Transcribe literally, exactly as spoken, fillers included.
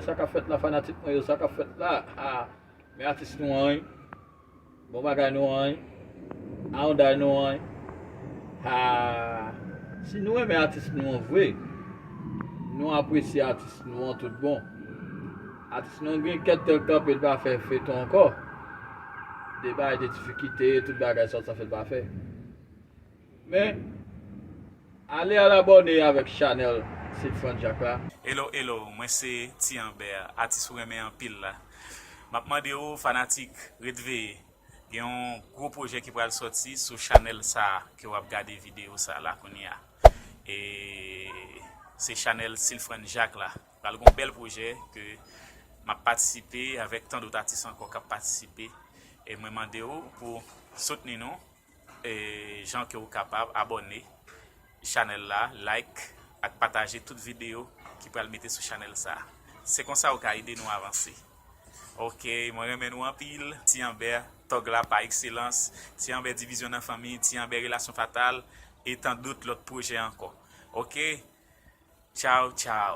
Sa k ap fèt la, fanatik mwen yo, sa k ap fèt la? Ah, men atis nou an, wi. Bon bagay nou an, wi. Aonday nou an, wi. Ah, si nou renmen atis nou an vre, nou apresye atis nou an tout bon. Atis nou an gen kèk tèl kanpe, l pa fè feyton ankò. De bagay de difikite, tout bagay sa, sa fè l pa fè. Men, ale al abòne avèk chanèl Silfran Jack la. Hello, hello, mwen se Ti Anbè, atis ou renmen anpil la. M ap mande w, fanatik, ret veye. Gen yon gwo pwojè ki pral sòti sou chanèl sa a ke w ap gade videyo sa a la kounye a. E se chanèl Silfran Jack la. Pral gon bèl pwojè ke m ap patisipe avèk tan dòt atis ankò k ap patisipe. E mwen mande w pou soutni nou, e jan ke w kapab abòne chanèl la, like ak pataje tout videyo ki pral mete sou chanèl sa a. Se konsa w ka ede nou avanse. Ok, mwen renmen nou anpil. Ti Anbè, tòg la pa ekselans. Ti Anbè divizyon nan fanmi, Ti Anbè relasyon fatal, e tan dòt lòt pwojè ankò. Ok? Tchaw, tchaw.